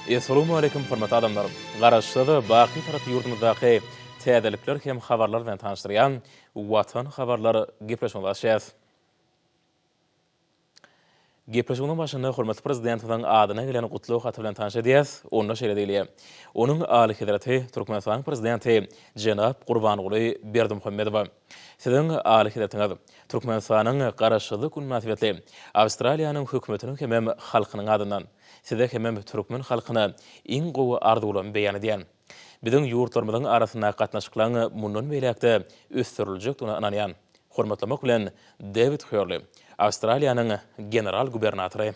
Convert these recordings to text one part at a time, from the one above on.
Essalawmaleýkim hormatly adamlar! Garaşsyz, baky Bitarap ýurdumyzdaky täzelikler hem habarlar bilen tanyşdyrýan Watan habarlar gepleşigimizi açýas. Gepleşigimiziň başynda hormatly Prezidentimiziň adyna gelen gutlag haty bilen tanyş edýäs. Onda şeýle diýilýär, Onuň Alyhezreti Türkmenistanyň Prezidenti jenap Gurbanguly Berdimuhamedowa. Siziň Alyhezretiňiz, Türkmenistanyň Garaşsyzlyk güni mynasybetli Awstraliýanyň Hökümetiniň hemem halkynyň adyndan Size hemem türkmen halkyna iň gowy arzuwlarymy beýan edýän. Biziň ýurtlarymyzyň arasyndaky gatnaşyklaryň mundan beýläk-de ösdüriljekdigine ynanýan. Hormatlamak bilen, Dewid Hörli, Awstraliýanyň general-gubernatory.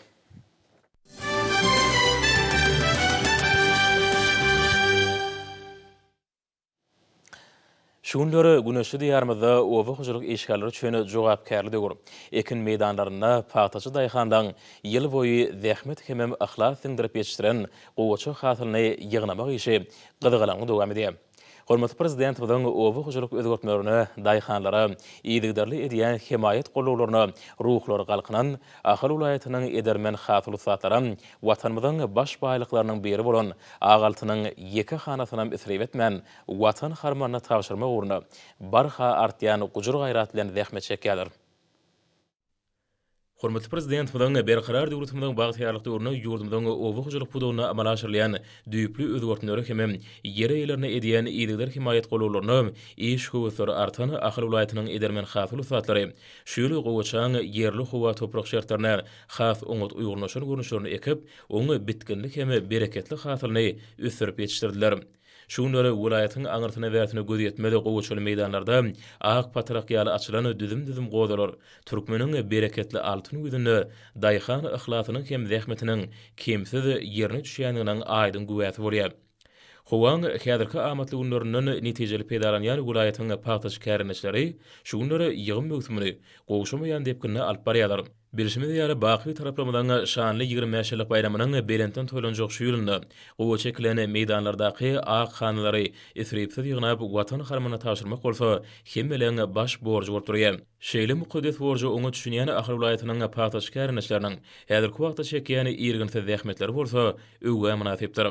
Şu günler güneşli Diýarymyzda oba hojalyk işgärleri üçin jogapkärli döwür. Ekin meýdanlarynda pagtaçy daýhanlaryň ýyl boýy zähmet hemem yhlas siňdirip ýetişdiren gowaça hasylyny ýygnamak işi gyzgalaňly dowam edýär. Hormatly Prezidentimiziň oba hojalyk özgertmelerine, daýhanlara yzygiderli edýän hemaýat gollawlaryna ruhlary galkynan Ahal welaýatynyň edermen hasyl ussatlaram Watanymyzyň baş baýlyklarynyň biri bolan ak altynyň ýeke hanasynam isrip etmän, Watan harmanyna tabşyrmak ugrunda barha artýan gujur-gaýrat bilen zähmet çekýärler. Hormatly Prezidentimiziň Berkarar döwletimiziň bagtyýarlyk döwründe ýurdumyzyň oba hojalyk pudagynda amala aşyrylýan düýpli özgertmeleri hemem ýer eýelerine edýän yzygider hemaýat gollawlaryna iş höwesleri artan Ahal welaýatynyň edermen hasyl ussatlary şu ýyl gowaçaň ýerli howa-toprak şertlerine has oňat uýgunlaşan görnüşlerini ekip, oň bitginli hem bereketli hasylyny ösdürip ýetişdirdiler. Şu günler welaýatyň aňyrsyna-bärsine göz ýetmez gowaçaly meýdanlarda ak patrak ýaly açylan düzüm-düzüm gozalar türkmeniň bereketli altyn güýzünde daýhan yhlasynyň hem zähmetiniň kemsiz ýerine düşýändiginiň aýdyň güwäsi bolýar. Howaň häzirki amatly günlerinden netijeli peýdalanýan welaýatyň pagtaçy kärendeçileri şu günler ýygym möwsümini gowşamaýan depginde alyp barýarlar. Bilşimiz ýaly, baky Bitaraplygymyzyň şanly 25 ýyllyk baýramynyň belentden toýlanjak şu ýylynda gowaça ekilen meýdanlardaky ak hanalary isripsiz ýygnap, Watan harmanyna tabşyrmak bolsa hemmeleň baş borjy bolup durýar. Şeýle mukaddes borja oňat düşünýän Ahal welaýatynyň pagtaçy kärendeçileriniň häzirki wagtda çekýän irginsiz zähmetleri bolsa öwgä mynasypdyr.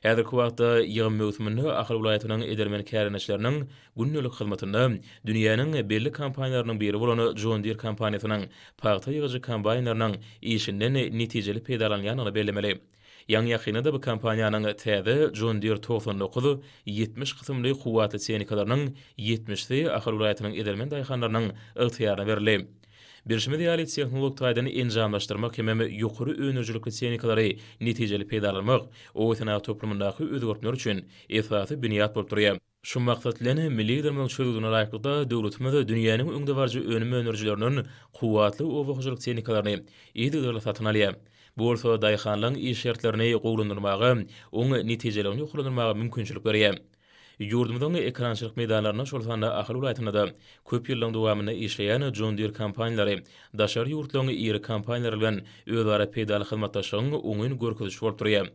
Häzirki wagtda ýygym möwsüminde Ahal welaýatynyň edermen kärendeçileriniň gündelik hyzmatynda dünýäniň belli kompaniýalarynyň biri bolan John Deere kompaniýasynyň pagta ýygyjy kombaýnlarynyň işinden netijeli peýdalanylýandygyny bellemeli. Ýaňy-ýakynda-da bu kompaniýanyň täze John Deere 99, 70 kysymly kuwwatly tehnikalarynyň ýetmişisi Ahal welaýatynyň edermen daýhanlarynyň ygtyýaryna berildi. Bilşimiz ýaly, tehnologik taýdan enjamlaşdyrmak hemem ýokary öndürijilikli tehnikalary netijeli peýdalanmak oba-senagat toplumyndaky özgertmeler üçin esasy binýat bolup durýar. Şu maksat bilen, milli Liderimiziň çözgüdine laýyklykda, döwletimiz dünýäniň öňdebaryjy önüm öndürijilerinden kuwwatly oba hojalyk tehnikalaryny yzygiderli satyn alýar. Bu bolsa daýhanlaryň iş şertlerini gowulandyrmaga, oň netijeligini ýokarlandyrmaga mümkinçilik berýär. Ýurdumyzyň ekerançylyk meýdanlarynda, şol sanda Ahal welaýatynda-da köp ýyllaryň dowamynda işleýän John Deere kompaniýalary daşary ýurtlaryň iri kompaniýalary bilen özara peýdaly hyzmatdaşlygyň oňyn görkezijisi bolup durýar.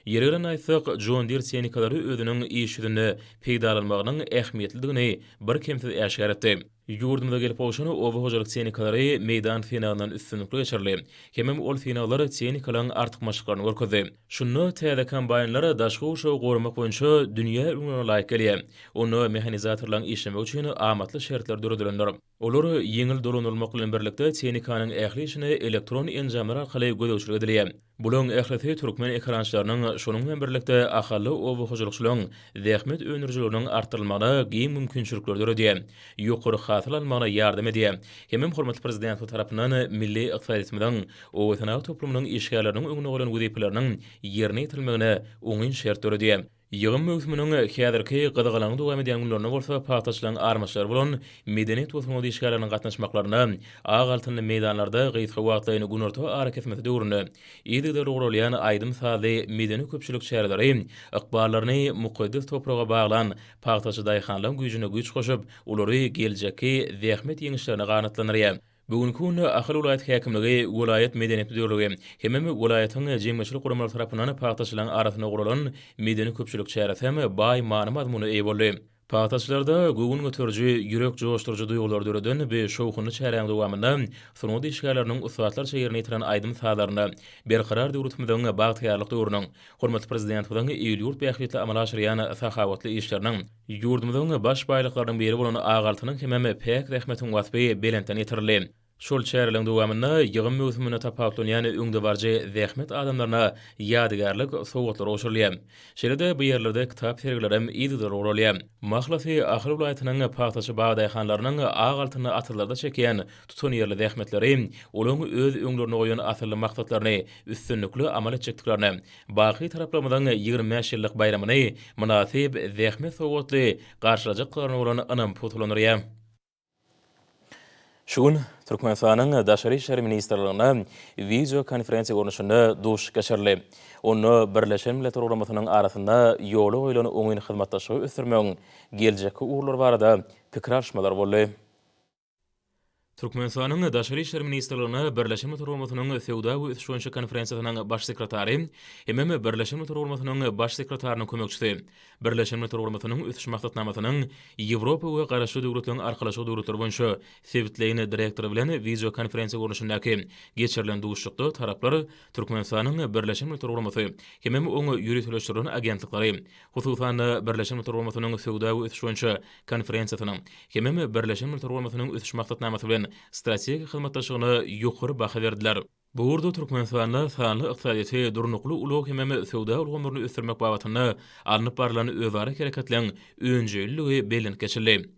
Ýeri gelende aýtsak, John Deere tehnikalary özüniň iş ýüzünde peýdalanmagynyň ähmiýetlidigini birkemsiz äşgär etdi. Ýurdumyza gelip gowşan oba hojalyk tehnikalary meýdan synagyndan üstünlikli geçirildi. Hemem ol synaglar tehnikalaryň artykmaçlyklaryny görkezdi. Şunda täze kombaýnlar daşky gurşawy goramak boýunça dünýä ülňülerine laýyk gelýär. Onda mehanizatorlaryň işlemegi üçin amatly şertler döredilendir. Olar ýeňil dolandyrylmak bilen birlikde tehnikanyň ähli işine elektron enjamlar arkaly gözegçilik edilýär. Bularyň ählisi türkmen ekerançylarynyň, şonuň bilen birlikde ahally oba hojalykçylaryň zähmet öndürijiliginiň artdyrylmagyna giň mümkinçilikleri döredýär, ýokary hasyl alynmagyna ýardam edýär. Hemem hormatly Prezidentimiz tarapyndan milli ykdysadyýetimiziň oba-senagat toplumynyň işgärleriniň öňünde goýlan wezipeleriniň ýerine ýetirilmegine oňyn şert döredýär. Ýygym möwsüminiň häzirki gyzgalaňly dowam edýän günlerinde bolsa pagtaçylaryň armaçlary bolan medeniýet we sungat işgärleriniň gatnaşmaklarynda ak altynly meýdanlarda gysga wagtlaýyn günorta arakesmesi döwründe yzygiderli guralýan aýdym-sazly medeni-köpçülik çäreleri ykballaryny mukaddes topraga baglan pagtaçy daýhanlaryň güýjüne güýç goşup, olary geljekki zähmet ýeňişlerine ganatlandyrýar. Bu günki günde Ahal welaýat häkimligi, welaýat medeniýet müdirligi hemem welaýatyň jemgyýetçilik guramalary tarapyndan pagtaçylaryň arasynda guralan medeni-köpçülik çäresi hem baý many-mazmuna eýe boldy. Pagtaçylarda göwün göteriji, ýürek joşduryjy duýgulary döreden bu şowhunly çäräniň dowamynda sungat işgärleriniň ussatlarça ýerine ýetiren aýdym-sazlarynda Berkarar döwletimiziň bagtyýarlyk döwrüniň, hormatly Prezidentimiziň il-ýurt bähbitli amala aşyrýan sahawatly işleriniň, ýurdumyzyň baş baýlyklarynyň biri bolan ak altynyň hemem päk zähmetiň waspy belentden ýetirildi. Şol çäreleriň dowamynda ýygym möwsüminde tapawutlanýan öňdebaryjy zähmet adamlaryna ýadygärlik sowgatlar gowşurylýar. Şeýle-de bu ýerlerde kitap sergilerem yzygiderli guralýar. Mahlasy, Ahal welaýatynyň pagtaçy bag daýhanlarynyň ak altynly atyzlarda çekýän tutanýerli zähmetleri olaryň öz öňlerinde goýan asylly maksatlaryny üstünlikli amal etjekdiklerine, baky Taraplygymyzyň 25 ýyllyk baýramyny mynasyp zähmet sowgatly garşylajakdyklaryna bolan ynam pugtalandyrýar. Şu gün Türkmenistanyň Daşary işler ministrliginde wideokonferensiýa görnüşinde duşuşyk geçirildi. Onda Birleşen Milletler Guramasynyň arasynda ýola goýlan oňyn hyzmatdaşlygy ösdürmegiň geljekki ugurlary barada pikir alyşmalar boldy. Türkmenistanyň Daşary işler ministrliginde Birleşen Milletler Guramasynyň Söwda we ösüş boýunça konferensiýasynyň Baş sekretary hemem Birleşen Milletler Guramasynyň Baş sekretarynyň kömekçisi, Birleşen Milletler Guramasynyň Ösüş Maksatnamasynyň Ýewropa we Garaşsyz Döwletleriň Arkalaşygy döwletleri boýunça sebitleýin direktory bilen wideokonferensiýa görnüşindäki geçirilen duşuşykda taraplar Türkmenistanyň Birleşen Milletler Guramasy hemem oň ýöriteleşdirilen agentlikleri, hususan-da, Birleşen Milletler Guramasynyň Söwda we ösüş boýunça konferensiýasynyň hemem Birleşen Milletler Guramasynyň Ösüş Maksatnamasy bilen strategik hyzmatdaşlygyna ýokary baha berdiler. Bu ugurda Türkmenistanda sanly ykdysadyýeti, durnukly ulag hemem söwda ulgamlaryny ösdürmek babatynda alnyp barlan özara hereketleň önjeýliligi bellenip geçildi.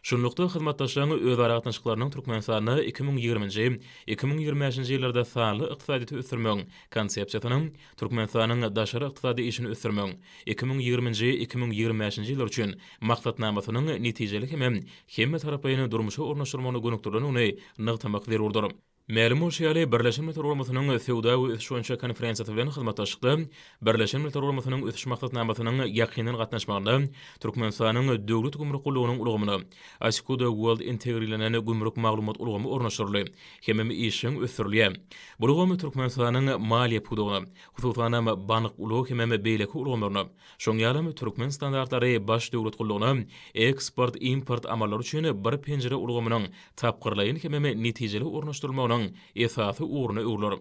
Şunlukda, hyzmatdaşlaryň özara gatnaşyklarynyň Türkmenistanda 2020-nji, 2025-nji ýyllarda sanly ykdysadyýeti ösdürmegiň Konsepsiýasynyň Türkmenistanyň daşary ykdysady işini ösdürmegiň 2020-nji, 2025-nji ýyllar üçin Maksatnamasynyň netijeli hemem hemmetaraplaýyn durmuşa ornaşdyrylmagyna gönükdirilendigini nygtamak zerurdyr. Mälim bolşy ýaly, Birleşen Milletler Guramasynyň Söwda we ösüş boýunça konferensiýasy bilen hyzmatdaşlykda Birleşen Milletler Guramasynyň Ösüş Maksatnamasynyň ýakyndan gatnaşmagynda Türkmenistanyň Döwlet gümrük gullugynyň ulgamyna Asikuda World integrirlenen gümrük maglumat ulgamy ornaşdyryldy hemem işjeň ösdürilýär. Bu ulgam Türkmenistanyň maliýe pudagyna, hususanam, bank, ulag hemem beýleki ulgamlaryna, Şoň ýalam Türkmen standartlary baş döwlet gullugyna eksport-import amallary üçin bir penjire ulgamynyň tapgyrlaýyn hemem netijeli ornaşdyrylmagynyň esasy ugruna öwrüler.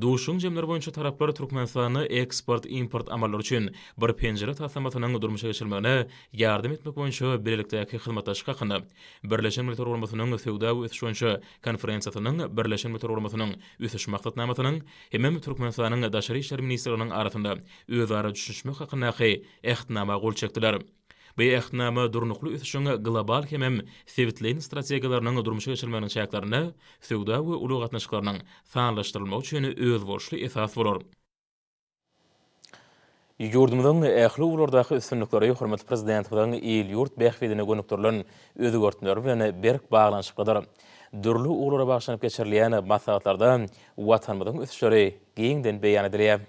Duşuşygyň jemleri boýunça taraplar Türkmenistanda eksport-import amallary üçin bir penjire taslamasynyň durmuşa geçirilmegine ýardam etmek boýunça bilelikdäki hyzmatdaşlyk hakynda Birleşen Milletler Guramasynyň Söwda we ösüş boýunça konferensiýasynyň Birleşen Milletler Guramasynyň Ösüş Maksatnamasynyň hemem Türkmenistanyň Daşary işler ministrliginiň arasynda özara düşünişmek hakyndaky Ähtnama gol çekdiler. Bu Ähtnama durnukly ösüşiň global hemem sebitleýin strategiýalarynyň durmuşa geçirilmeginiň çäklerinde söwda we ulag gatnaşyklarynyň sanlaşdyrylmagy üçin özboluşly esas bolar. Ýurdumyzyň ähli ugurlardaky üstünlikleri hormatly Prezidentimiziň il-ýurt bähbidine gönükdirilen özgertmeleri bilen berk baglanyşyklydyr. Dürli ugurlara bagyşlanyp geçirilýän maslahatlarda Watanymyzyň ösüşleri giňden beýan edilýär.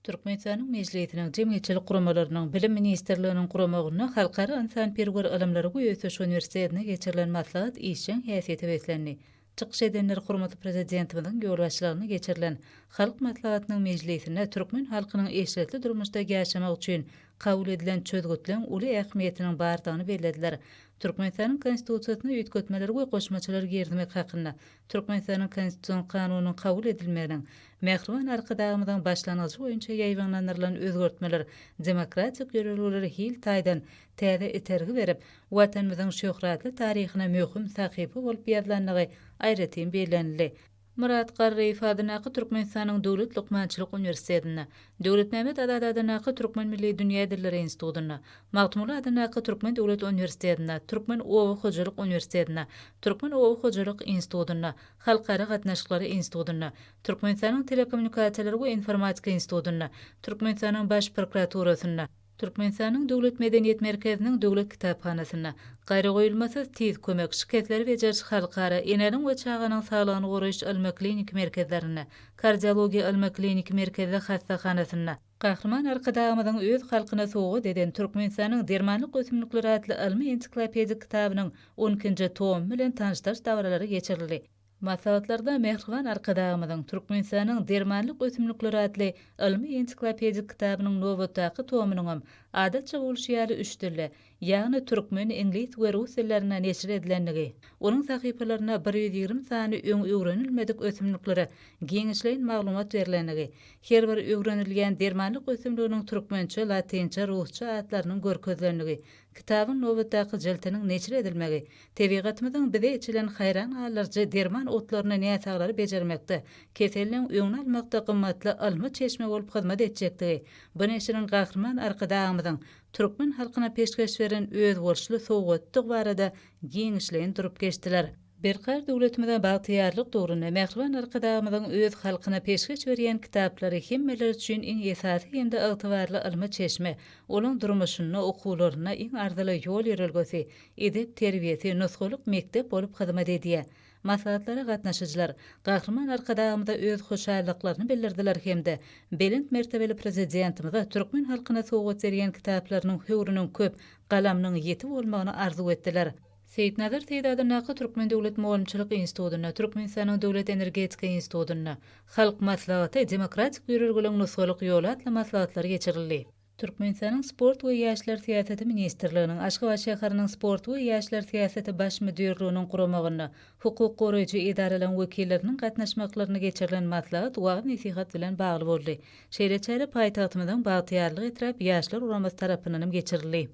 Türkmenistanyň Mejlisiniň, jemgyýetçilik guramalarynyň, Bilim ministrliginiň guramagynda Halkara ynsanperwer ylymlary we ösüş uniwersitetinde geçirilen maslahat işjeň häsiýete beslendi. Çykyş edenler hormatly Prezidentimiziň ýolbaşçylygynda geçirilen Halk Maslahatynyň mejlisinde türkmen halkynyň eşretli durmuşda ýaşamagy üçin kabul edilen çözgütleň uly ähmiýetiniň bardygyny bellediler. Türkmenistanyň Konstitusiýasyna üýtgetmeler we goşmaçalar girizmek hakynda Türkmenistanyň Konstitusion Kanunynyň kabul edilmeginiň, mähriban Arkadagymyzyň başlangyjy boýunça ýaýbaňlandyrylan özgertmeler demokratik ýörelgelere hil taýdan täze itergi berip, Watanymyzyň şöhratly taryhyna möhüm sahypa bolup ýazylandygy aýratyn bellenildi. Myrat Garryýew adyndaky Türkmenistanyň Döwlet lukmançylyk uniwersitetinde, Döwletmämmet Azady adyndaky Türkmen milli dünýä dilleri institutynda, Magtymguly adyndaky Türkmen döwlet uniwersitetinde, Türkmen oba hojalyk uniwersitetinde, Türkmen oba hojalyk institutynda, Halkara gatnaşyklary institutynda, Türkmenistanyň Telekommunikasiýalar we informatika institutynda, Türkmenistanyň Baş prokuraturasynda, Türkmenistanyň Döwlet medeniýet merkeziniň Döwlet kitaphanasynda, Gaýragoýulmasyz tiz kömek, şikesleri bejeriş halkara, enäniň we çaganyň saglygyny goraýyş ylmy-kliniki merkezlerinde, Kardiologiýa ylmy-kliniki merkezi hassahanasynda, Gahryman Arkadagymyzyň öz halkyna sowgat eden Türkmenistanyň dermanlyk ösümlikleri atly ylmy-ensiklopedik kitabynyň on ikinji tomy bilen tanyşdyryş dabaralary geçirildi. Maslahatlarda mähriban Arkadagymyzyň Türkmenistanyň dermanlyk ösümlikleri atly ylmy-ensiklopedik kitabynyň nobatdaky tomunyňam, adatça bolşy ýaly, üç dilde, ýagny türkmen, iňlis we rus dillerinde neşir edilendigi, onuň sahypalarynda 120 sany öň öwrenilmedik ösümliklere giňişleýin maglumat berlendigi, her bir öwrenilýän dermanlyk ösümliginiň türkmençe, latynça, rusça atlarynyň görkezilendigi, Kitabyň nobatdaky jiltiniň neşir edilmegi, tebigatymyzyň bize eçilen haýran galdyryjy derman otlaryny näsaglary bejermekde, keselleň öňüni almakda gymmatly ylmy çeşme bolup hyzmat etjekdigi, bu neşiriň Gahryman Arkadagymyzyň türkmen halkyna peşgeş beren özboluşly sowgatydygy barada giňişleýin durup geçdiler. Berkarar döwletimize bagtyýarlyk döwründe mähriban Arkadagymyzyň öz halkyna peşgeş berýän kitaplary hemmeler üçin iň esasy hem-de ygtybarly ylmy çeşme, olaň durmuşynda, okuwlarynda iň arzyly ýol-ýörelgesi, edep-terbiýesi, nusgalyk mekdep bolup hyzmat edýär. Maslahatlara gatnaşyjylar Gahryman Arkadagymyza öz hoşallyklaryny bildirdiler hem-de belent mertebeli Prezidentimize türkmen halkyna sowgat berýän kitaplarynyň höwrüniň köp, galamynyň ýiti bolmagyny arzuw etdiler. Seýitnazar Seýit adyndaky Türkmen döwlet mugallymçylyk institutynda, Türkmenistanyň Döwlet energetika institutynda Halk Maslahaty, demokratik ýörelgeleriň nusgalyk ýoly atly maslahatlar geçirildi. Türkmenistanyň Sport we ýaşlar syýasaty ministrliginiň Aşgabat şäheriniň Sport we ýaşlar syýasaty baş müdirliginiň guramagynda hukuk goraýjy edaralaryň wekilleriniň gatnaşmaklarynda geçirilen maslahat wagyz-nesihat bilen bagly boldy. Şeýle çäre paýtagtymyzyň Bagtyýarlyk etrap Ýaşlar guramasy tarapyndan hem geçirildi.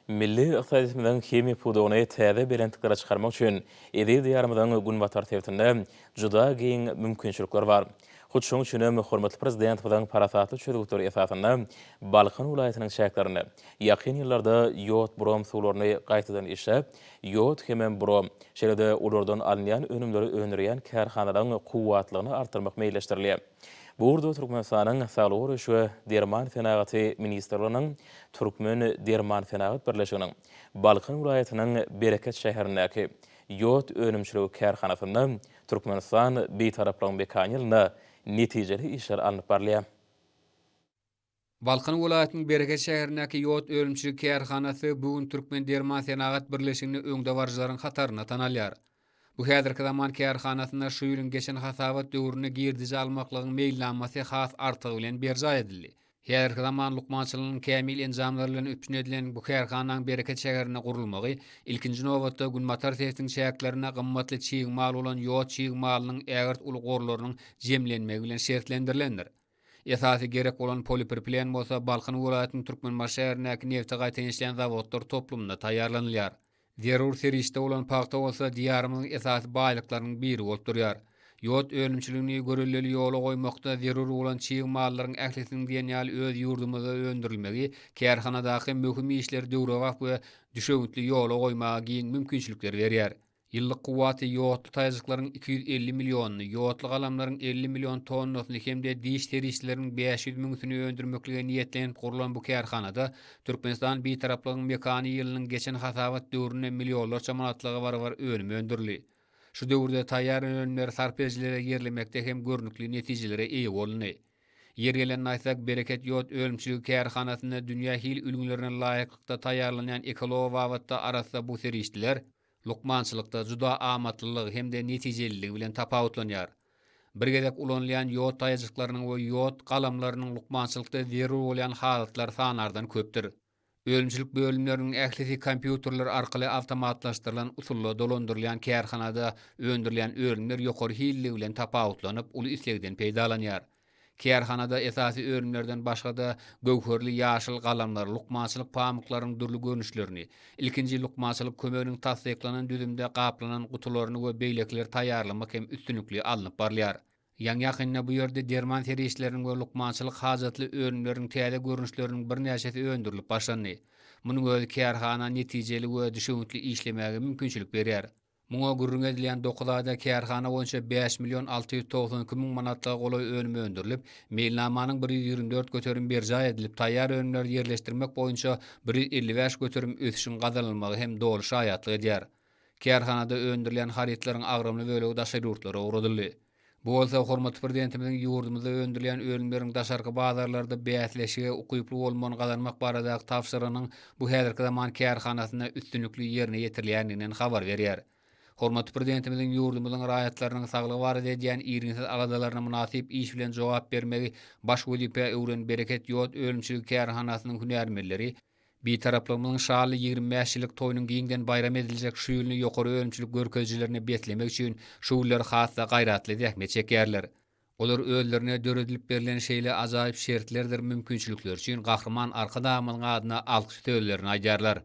Milli ykdysadyýetimiziň himiýa pudagyny täze belentliklere çykarmak üçin eziz Diýarymyzyň günbatar sebitinde juda giň mümkinçilikler bar. Hut şonuň üçin hem hormatly Prezidentimiziň parasatly çözgütleri esasynda Balkan welaýatynyň çäklerinde ýakyn ýyllarda ýod-brom suwlaryny gaýtadan işläp, ýod hemem brom, şeýle-de olardan alynýan önümleri öndürýän kärhanalaryň kuwwatlygyny artdyrmak meýilleşdirilýär. Bu ugurda Türkmenistanyň Saglygy goraýyş we derman senagaty ministrliginiň Türkmen dermansenagat birleşiginiň Balkan welaýatynyň Bereket şäherindäki ýod önümçiligi kärhanasynda Türkmenistan Bitaraplygyň mekany ýylynda netijeli işler alnyp barylýar. Balkan welaýatynyň Bereket şäherindäki ýod önümçiligi kärhanasy bu gün Türkmen dermansenagat birleşiginde öňdebaryjylaryň hatarynda tanalýar. Bu häzirki zaman kärhanasynda şu ýylyň geçen hasabat döwründe girdeji almaklygyň meýilnamasy has artygy bilen berjaý edildi. Häzirki zaman lukmançylygynyň kämil enjamlary bilen üpjün edilen bu kärhananyň Bereket şäherinde gurulmagy, ilkinji nobatda, günbatar sebitiň çäklerinde gymmatly çig mal bolan ýod çig malynyň ägirt uly gorlarynyň jemlenmegi bilen şertlendirilendir. Esasy gerek bolan polipropilen bolsa Balkan welaýatynyň Türkmenbaşy şäherindäki nebti gaýtadan işleýän zawodlar toplumynda taýýarlanylýar. Zerur serişde bolan pagta bolsa Diýarymyzyň esasy baýlyklarynyň biri bolup durýar. Ýod önümçiligini göreldeli ýola goýmakda zerur bolan çig mallaryň ählisiniň diýen ýaly öz ýurdumyzda öndürilmegi kärhanadaky möhüm işleri döwrebap we düşewüntli ýola goýmaga giň mümkinçilikleri berýär. Ýyllyk kuwwaty ýodly taýajyklaryň 250 millionyny, ýodly galamlaryň 50 million tonnasyny hem-de diş serişdeleriniň 500 müňüsini öndürmeklige niýetlenip gurlan bu kärhanada Türkmenistan Bitaraplygyň mekany ýylynyň geçen hasabat döwründe millionlarça manatlyga barabar önüm öndürildi. Şu döwürde taýýar önümleri sarp edijilere ýerlemekde hem görnükli netijelere eýe bolundy. Ýeri gelende aýtsak, Bereket ýod önümçiligi kärhanasynda dünýä hil ülňülerine laýyklykda taýýarlanýan ekologiýa babatda arassa bu serişdeler lukmançylykda juda amatlylygy hem-de netijeliligi bilen tapawutlanýar. Bir gezek ulanylýan ýod taýajyklarynyň we ýod galamlarynyň lukmançylykda zerur bolýan halatlary sanardan köpdür. Önümçilik bölümleriniň ählisi kompýuterler arkaly awtomatlaşdyrylan usulda dolandyrylýan kärhanada öndürilýän önümler ýokary hilliligi bilen tapawutlanyp, uly islegden peýdalanýar. Kärhanada esasy önümlerden başga-da, göwherli ýaşyl galamlar, lukmançylyk pamyklarynyň dürli görnüşlerini, ilkinji lukmançylyk kömeginiň tassyklanan düzümde gaplanan gutularyny we beýlekileri taýýarlamak hem üstünlikli alnyp barylýar. Ýaňy-ýakynda bu ýerde derman serişdeleriniň we lukmançylyk hajatly önümleriň täze görnüşleriniň birnäçesi öndürilip başlandy. Munuň özi kärhana netijeli we düşewüntli işlemäge mümkinçilik berýär. Muňa gürrüňi edilýän dokuz aýda kärhana boýunça bäş million 692 müň manatlyga golaý önüm öndürilip, meýilnamanyň 124% berjaý edilip, taýýar önümleri ýerleşdirmek boýunça 155% ösüşiň gazanylmagy hem doly şaýatlyk edýär. Kärhanada öndürilýän harytlaryň agramly bölegi daşary ýurtlara ugradyldy. Bu bolsa hormatly Prezidentimiziň ýurdumyzda öndürilýän önümleriň daşarky bazarlarda bäsleşige ukyply bolmagyny gazanmak baradaky tabşyrygynyň bu häzirki zaman kärhanasynda üstünlikli ýerine ýetirilýändiginden habar berýär. Hormatly Prezidentimiziň ýurdumyzyň raýatlarynyň saglygy barada edýän irginsiz aladalaryna mynasyp iş bilen jogap bermegi baş wezipä öwren Bereket ýod önümçiligi kärhanasynyň hünärmenleri Bitaraplygymyzyň şanly 25 ýyllyk toýunyň giňden baýram ediljek şu ýylyny ýokary önümçilik görkezijilerine beslemek üçin şu günler has-da gaýratly zähmet çekýärler. Olar özlerine döredilip berlen şeýle ajaýyp şertlerdir mümkinçilikler üçin Gahryman Arkadagymyzyň adyna alkyş sözlerini aýdýarlar.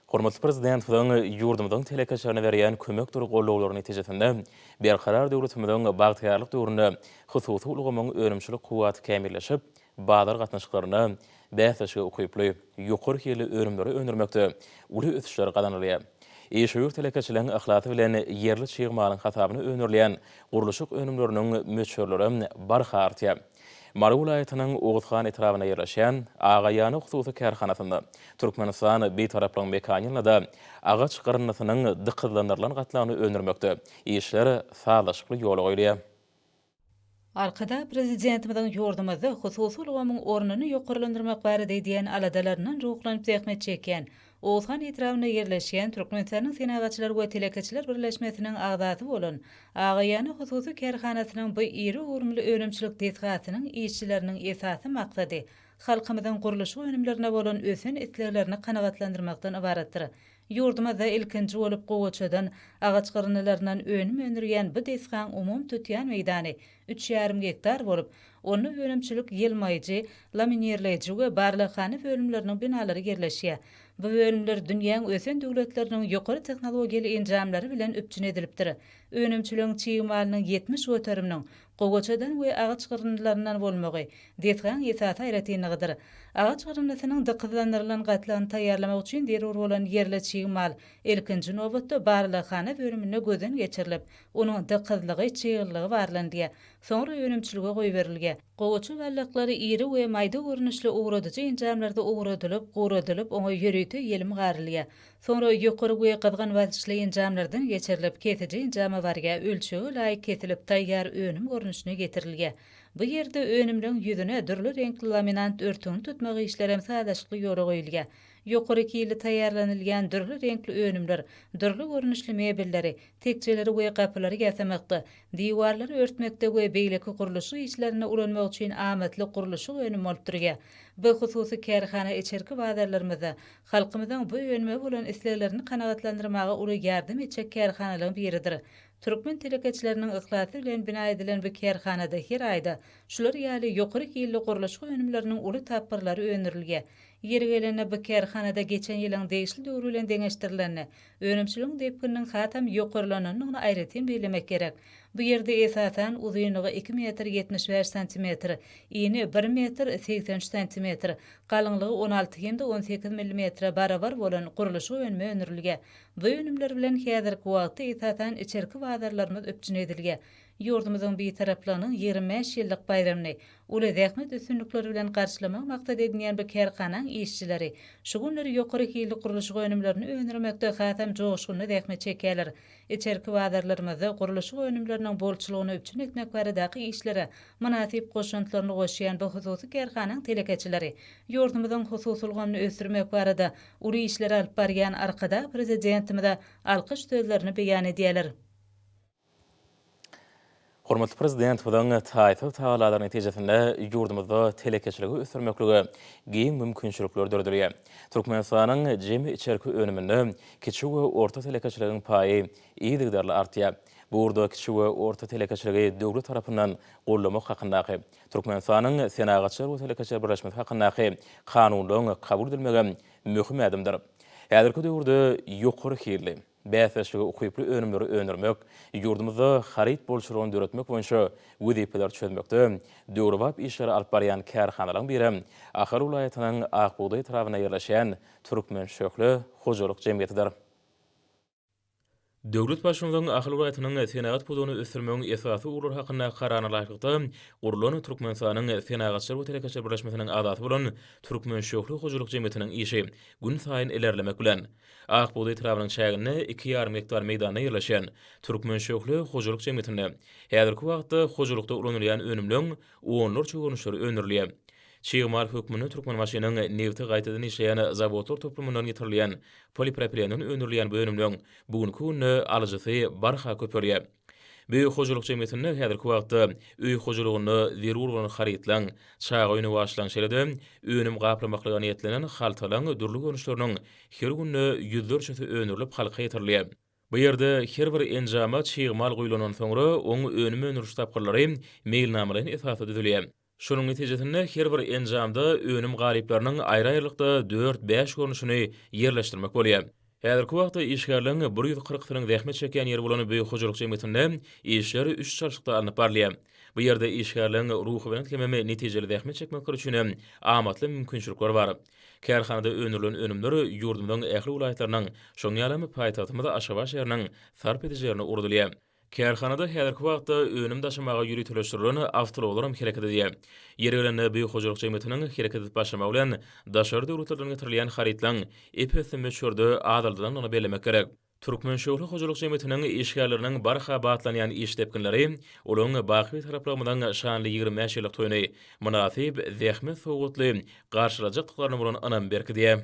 Hormatly Prezidentimiziň ýurdumyzyň telekeçilerine berýän kömekdir goldawlary netijesinde Berkarar döwletimiziň bagtyýarlyk döwründe hususy ulgamyň önümçilik kuwwaty kämilleşip, bazar gatnaşyklarynda bäsleşige ukyply, ýokary hilli önümleri öndürmekde uly ösüşler gazanylýar. Işewür telekeçiligiň yhlasy bilen ýerli çig malyň hasabyna öndürilýän gurluşyk önümleriniň möçberleri barha artýar. Mary welaýatynyň Oguzhan etrabynda ýerleşýän Agaýana hususy kärhanasynda Türkmenistan Bitaraplygyň mekany ýylynda agaç gyryndysynyň dykyzlandyrylan gatlagyny öndürmekde işler sazlaşykly ýola goýulýar. Arkadag Prezidentimiziň ýurdumyzda hususy ulgamyň ornuny ýokarlandyrmak barada edýän aladalaryndan ruhlanyp zähmet çekýän Oguzhan etrabynda ýerleşýän Türkmenistanyň Senagatçylar we telekeçiler birleşmesiniň agzasy bolan Agaýana hususy kärhanasynyň bu iri göwrümli önümçilik desgasynyň işçileriniň esasy maksady halkymyzyň gurluşyk önümlerine bolan ösen isleglerini kanagatlandyrmakdan ybaratdyr. Ýurdumyzda ilkinji bolup gowaçadan, agaç gyryndylaryndan önüm öndürýän bu desgaň umumy tutýan meýdany üç ýarym gektar bolup, onda önümçilik ýylmaýjy, laminirleýji we barlaghana bölümleriniň binalary ýerleşýär. Bu bölümler dünýäň ösen döwletleriniň ýokary tehnologiýaly enjamlary bilen üpjün edilipdir. Önümçiligiň çig malynyň 70 göteriminiň gowaçadan we agaç gyryndylaryndan bolmagy desgaň esasy aýratynlygydyr. Agaç gyryndysynyň dykyzlandyrylan gatlagyny taýýarlamak üçin zerur bolan ýerli çig mal, ilkinji nobatda, barlaghana bölüminde gözden geçirilip, onuň dykyzlygy, çyglylygy barlanylýar. Soňra önümçilige goýberilýär. Gowaça baldaklary iri we maýda görnüşli owradyjy enjamlarda owradylyp, guradylyp, oňa ýörite ýelim garylýar. Soňra ýokary we gyzgyn basyşly enjamlardan geçirilip, kesiji enjama barýar, ölçege laýyk kesilip, taýýar önüm görnüşine getirilýär. Bu ýerde önümleň ýüzüne dürli reňkli laminant örtügini tutmak işlerem sazlaşykly ýola goýulýar. Ýokary hilli taýýarlanylýan dürli reňkli önümler dürli görnüşli mebelleri, tekjeleri we gapylary ýasamakda, diwarlary örtmekde we beýleki gurluşyk işlerinde ulanmak üçin amatly gurluşyk önümi bolup durýar. Bu hususy kärhana içerki bazarlarymyzda halkymyzyň bu önüme bolan isleglerini kanagatlandyrmaga uly ýardam etjek kärhanalaryň biridir. Türkmen telekeçileriniň yhlasy bilen bina edilen bu kärhanada her aýda şular ýaly ýokary hilli gurluşyk önümleriniň uly tapgyrlary öndürilýär. Ýeri gelende, bu kärhanada geçen ýylyň degişli döwri bilen deňeşdirilende, önümçiligiň depgininiň hasam ýokarlanandygyny aýratyn bellemek gerek. Bu ýerde, esasan, uzynlygy iki metr 75 santimetr, ini bir metr 83 santimetr, galyňlygy 16 hem-de 18 millimetre barabar bolan gurluşyk önümi öndürilýär. Bu önümler bilen häzirki wagtda, esasan, içerki bazarlarymyz üpjün edilýär. Ýurdumyzyň Bitaraplygynyň 25 ýyllyk baýramyny uly zähmet üstünlikleri bilen garşylamagy maksat edinýän bu kärhanaň işçileri şu günler ýokary hilli gurluşyk önümlerini öndürmekde hasam joşgunly zähmet çekýärler. Içerki bazarlarymyzda gurluşyk önümleriniň bolçulygyny üpjün etmek baradaky işlere mynasyp goşantlaryny goşýan bu hususy kärhanaň telekeçileri ýurdumyzyň hususy ulgamyny ösdürmek barada uly işleri alyp barýan Arkadag Prezidentimize alkyş sözlerini beýan edýärler. Hormatly Prezidentimiziň taýsyz tagallalary netijesinde ýurdumyzda telekeçiligi ösdürmeklige giň mümkinçilikler döredilýär. Türkmenistanyň jemi içerki önüminde kiçi we orta telekeçiligiň paýy yzygiderli artýar. Bu ugurda kiçi we orta telekeçiligi döwlet tarapyndan goldamak hakyndaky Türkmenistanyň Senagatçylar we telekeçiler birleşmesi hakyndaky Kanunlaryň kabul edilmegi möhüm ädimdir. Häzirki döwürde ýokary hilli, bäsdeşlige ukyply önümleri öndürmek, ýurdumyzda haryt bolçulygyny döretmek boýunça wezipeleri çözmekde döwrebap işleri alyp barýan kärhanalaryň biri Ahal welaýatynyň Ak bugdaý etrabynda ýerleşýän Türkmenşöhle hojalyk jemgyýetidir. Döwlet Baştutanynyň Ahal welaýatynyň senagat pudagyny ösdürmegiň esasy ugurlary hakyndaky Kararyna laýyklykda gurlan Türkmenistanyň Senagatçylar we telekeçiler birleşmesiniň agzasy bolan Türkmenşöhle hojalyk jemgyýetiniň işi günsaýyn ilerlemek bilen, Ak bugdaý etrabynyň çäginde iki ýarym gektar meýdanda ýerleşen Türkmenşöhle hojalyk jemgyýetinde häzirki wagtda hojalykda ulanylýan önümleň onlarça görnüşleri öndürilýär. Çig mal hökmünde Türkmenbaşynyň nebti gaýtadan işleýän zawodlar toplumyndan getirilýän polipropilenden öndürilýän bu önümleň bu günki günde alyjysy barha köpelýär. Bu hojalyk jemgyýetinde häzirki wagtda öý hojalygynda zerur bolan harytlaň, çaga öýüne bagyşlan şeýle-de önüm gaplamaklyga niýetlenen haltalaň dürli görnüşleriniň her günde ýüzlerçesi öndürilip halka ýetirilýär. Bu ýerde her bir enjama çig mal guýlandan soňra oň önüm öndüriş tapgyrlary meýilnamalaýyn esasda düzülýär. Şonuň netijesinde her bir enjamda önüm galyplarynyň aýry-aýrylykda dört-bäş görnüşini ýerleşdirmek bolýar. Häzirki wagtda işgärleriň bir ýüz kyrkysynyň zähmet çekýän ýeri bolan bu hojalyk jemgyýetinde işler üç çalşykda alnyp barylýar. Bu ýerde işgärleriň ruhubelent hemem netijeli zähmet çekmekleri üçin amatly mümkinçilikler bar. Kärhanada öndürilen önümler ýurdumyzyň ähli welaýatlarynyň, şonuň ýaly hem paýtagtymyz Aşgabat şäheriniň sarp edijilerine ugradylýar. Kärhanada häzirki wagtda önüm daşamaga ýöriteleşdirilen awtoulaglar hem hereket edýär. Ýeri gelende, bu hojalyk jemgyýetiniň hereket edip başlamagy bilen, daşary döwletlerden getirilýän harytlaryň ep-esli möçberde azaldylandygyny bellemek gerek. Türkmenşöhle hojalyk jemgyýetiniň işgärleriniň barha batlanýan iş depginleri olaryň baky Bitaraplygymyzyň şanly 25 ýyllyk toýuny mynasyp zähmet sowgatly garşylajakdyklaryna bolan ynamy berkidýär.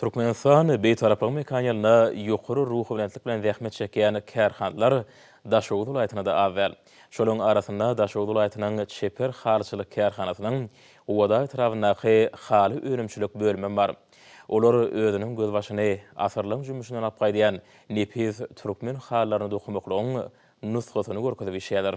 Türkmenistan Bitaraplygyň mekany ýylynda ýokary ruhubelentlik bilen zähmet çekýän kärhanalar Daşoguz welaýatynda-da az däl. Şolaryň arasynda Daşoguz welaýatynyň Çeper halyçylyk kärhanasynyň Gubadag etrabyndaky haly önümçilik bölümem bar. Olar özüniň gözbaşyny asyrlaryň jümmüşinden alyp gaýdýan nepis türkmen halylaryny dokamaklygyň nusgasyny görkezip işleýärler.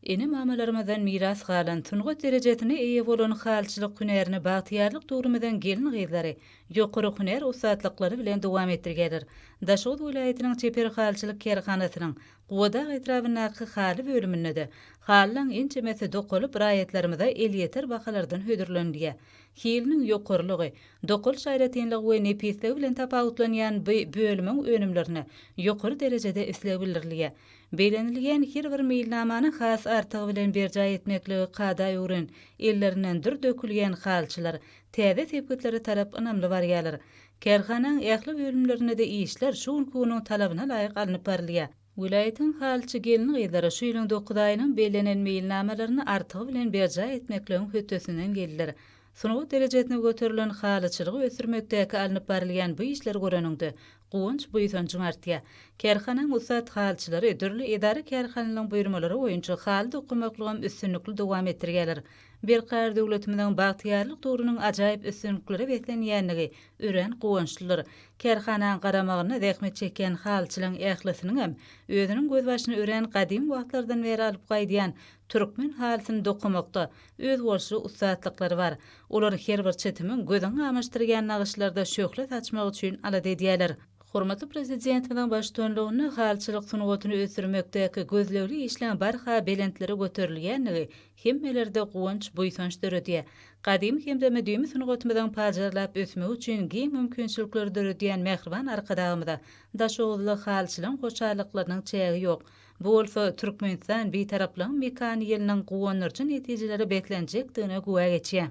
Ene-mamalarymyzdan miras galan, sungat derejesine eýe bolan halyçylyk hünärini bagtyýarlyk döwrümiziň gelin-gyzlary ýokary hünär ussatlyklary bilen dowam etdirýärler. Daşoguz welaýatynyň çeper halyçylyk kärhanasynyň Gubadag etrabyndaky haly bölüminde-de halylaň ençemesi dokalyp, raýatlarymyza elýeter bahalardan hödürlenilýär. Hiliniň ýokarylygy, dokalyş aýratynlygy we nepisligi bilen tapawutlanýan bu bölümiň önümlerine ýokary derejede isleg bildirilýär. Bellenilýän her bir meýilnamany has artygy bilen berjaý etmekligi kada öwren, ellerinden dür dökülýän halyçylar täze sepgitlere tarap ynamly barýarlar. Kärhanaň ähli bölümlerinde-de işler şu günki günüň talabyna laýyk alnyp barylýar. Welaýatyň halyçy gelin-gyzlary şu ýylyň dokuz aýynyň bellenen meýilnamalaryny artygy bilen berjaý etmekligiň hötdesinden geldiler. Sungat derejesine göterilen halyçylygy ösdürmekdäki alnyp barylýan bu işleri göreniňde, guwanç-buýsanjyň artýar. Kärhanaň ussat halyçylary dürli edara-kärhanalaryň buýurmalary boýunça haly dokamaklygam üstünlikli dowam etdirýärler. Berkarar döwletimiziň bagtyýarlyk döwrüniň ajaýyp üstünliklere beslenýändigi örän guwançlydyr. Kärhanaň garamagynda zähmet çekýän halyçylaryň ählisiniňem özüniň gözbaşyny örän gadym wagtlardan bäri alyp gaýdýan türkmen halysyny dokamakda özboluşly ussatlyklary bar. Olar her bir çitimiň gözüňi gamaşdyrýan nagyşlarda şöhle saçmak üçin alada edýärler. Hormatly Prezidentimiziň baştutanlygynda halyçylyk sungatyny ösdürmekdäki gözlegli işleň barha belentlere göterilýändigi hemmelerde guwanç-buýsanç döredýär. Gadymy hem-de müdimi sungatymyzyň pajarlap ösmegi üçin giň mümkinçilikleri döredýän mähriban Arkadagymyza daşoguzly halyçylaryň hoşallyklarynyň çägi ýok. Bu bolsa Türkmenistan Bitaraplygyň mekany ýylynyň guwandyryjy netijelere beslenjekdigine güwä geçýär.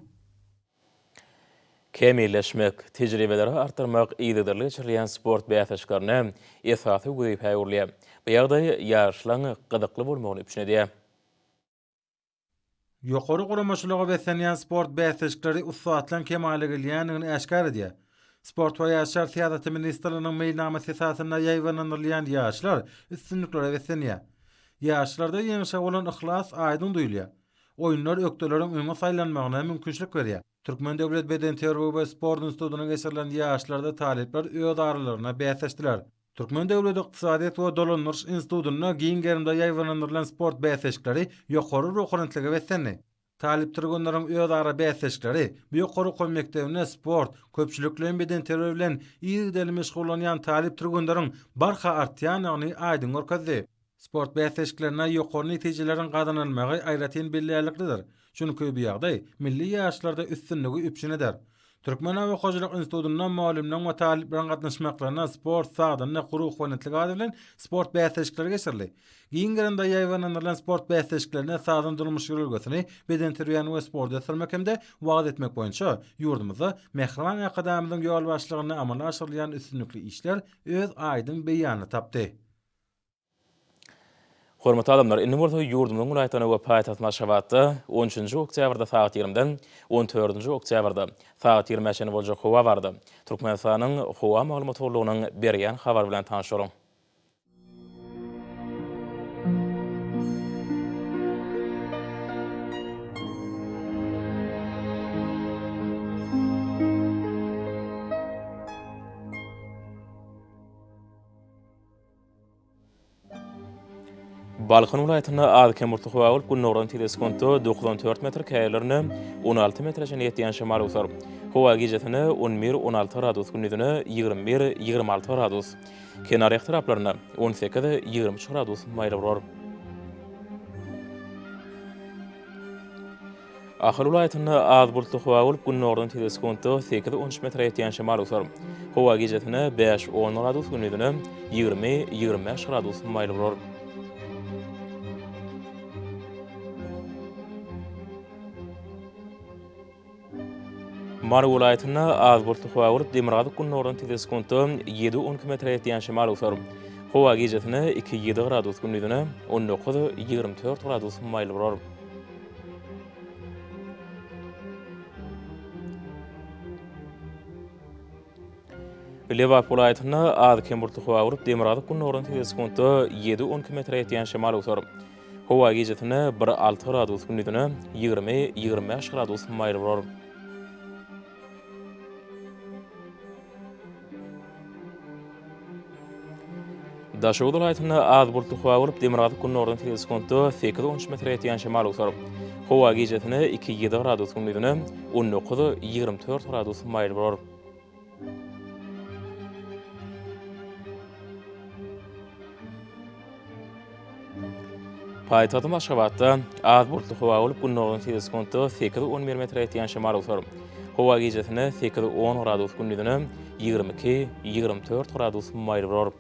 Kämilleşmek, tejribeleri artdyrmak yzygiderli geçirilýän sport bäsleşiklerinde esasy wezipä öwrülýär. Bu ýagdaý ýaryşlaryň gyzykly bolmagyny üpjün edýär. Ýokary guramaçylyga beslenýän sport bäsleşikleri ussatlaryň kemala gelýändigini äşgär edýär. Sport we ýaşlar syýasaty ministrliginiň meýilnamasy esasynda ýaýbaňlandyrylýan ýaryşlar üstünliklere beslenýär. Ýaşlarda ýeňşe bolan yhlas aýdyň duýulýar. Oýunlar ökdeleriň öňe saýlanmagyna mümkinçilik berýär. Türkmen döwlet bedenterbiýe we sport institutynda geçirilen ýaryşlarda talyplar öz aralarynda bäsleşdiler. Türkmen döwlet ykdysadyýet we dolandyryş institutynda giň gerimde ýaýbaňlandyrylan sport bäsleşikleri ýokary ruhubelentlige beslendi. Talyp türgenleriň özara bäsleşikleri bu ýokary okuw mekdebinde sport, köpçülikleýin bedenterbiýe bilen yzygiderli meşgullanýan talyp türgenleriň barha artýandygyny aýdyň görkezdi. Sport bäsleşiklerinde ýokary netijeleriň gazanylmagy aýratyn bellärliklidir. Çünki bu ýagdaý milli ýaryşlarda üstünligi üpjün eder. Türkmen oba hojalyk institutynda mugallymlaryň we talyplaryň gatnaşmaklarynda Sport, sagdynlyk, ruhubelentlik ady bilen sport bäsleşikleri geçirildi. Giň gerimde ýaýbaňlandyrylan sport bäsleşiklerinde sagdyn durmuş ýörelgesini, bedenterbiýäni we sporty ösdürmek hem-de wagyz etmek boýunça ýurdumyzda mähriban Arkadagymyzyň ýolbaşçylygynda amala aşyrylýan üstünlikli işler öz aýdyň beýanyny tapdy. Hormatly adamlar, indi bolsa ýurdumyzyň welaýatlarynda we paýtagtymyz Aşgabatda on üçünji oktýabrda sagat ýigrimden on dördünji oktýabrda sagat ýigrimä çenli boljak howa barada Türkmenistanyň Howa maglumat gullugynyň berýän habary bilen tanyş boluň. Balkan welaýatynda az-kem bulutly howa bolup, gündogardan tizligi sekuntda 94 metr, käýerlerinde 16 metre çenli ýetýän şemal öwser. Howa gijesine 11, 16 gradus, gündizine 21, 26 gradus. Kenarýaka etraplarynda 18, 23 gradus maýyl bolar. Ahal welaýatynda az bulutly howa bolup, gündogardan tizligi sekuntda sekiz, on üç metre ýetýän şemal öwser. Howa gijesine bäş, on gradus, gündizine 20, 25 gradus maýyl bolar. Mary welaýatynda az bulutly howa bolup, demirgazyk-gündogardan tizligi sekuntda ýedi, 12 metre ýetýän şemal öwser. Howa gijesine iki, ýedi gradus, gündizine 19, 24 gradus maýyl bolar. Lebap welaýatynda az-kem bulutly howa bolup, demirgazyk-gündogardan tizligi sekuntda ýedi, 12 metre ýetýän şemal öwser. Howa gijesine bir, alty gradus, gündizine 20, 25 gradus maýyl bolar. Daşoguz welaýatynda az bulutly howa bolup, demirgazyk-gündogardan tizligi sekuntda sekiz, on üç metre ýetýän şemal öwser. Howa gijesine iki, ýedi gradus, gündizine 19, 24 gradus maýyl bolar. Paýtagtymyz Aşgabatda az bulutly howa bolup, gündogardan tizligi sekuntda sekiz, on bir metre ýetýän şemal öwser. Howa gijesine sekiz, on gradus, gündizine 22, 24 gradus maýyl bolar.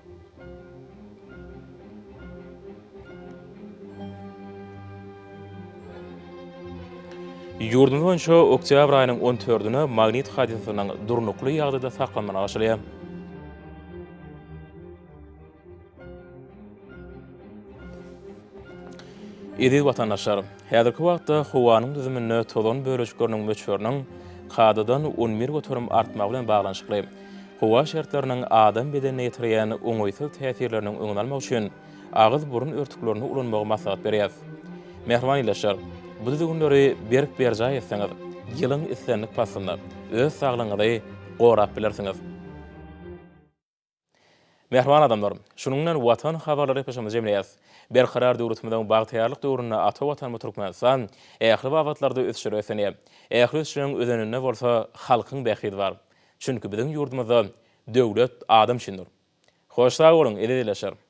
Ýurdumyz boýunça oktýabr aýynyň on dördüne magnit hadysasynyň durnukly ýagdaýda saklanmagyna garaşylýar. Eziz watandaşlar, häzirki wagtda howanyň düzüminde tozan bölejikleriniň möçberiniň kadadan 11% artmagy bilen baglanyşykly howa şertleriniň adam bedenine ýetirýän oňaýsyz täsirleriniň öňüni almak üçin agyz-burun örtüklerini ulanmagy maslahat berýäris. Mähriban ildeşler, bu düzgünleri berk berjaý etseňiz, ýylyň islendik paslynda öz saglygyňyzy gorap bilersiňiz. Mähriban adamlar, şunuň bilen Watan habarlary gepleşigimizi jemleýäris. Berkarar döwletimiziň bagtyýarlyk döwründe ata Watanymyz Türkmenistan ähli babatlarda ösüşlere beslenýär. Ähli ösüşleriň özeninde bolsa halkyň bähbidi bar. Çünki biziň ýurdumyzda döwlet adam üçindir. Hoş sag boluň, eziz ildeşler!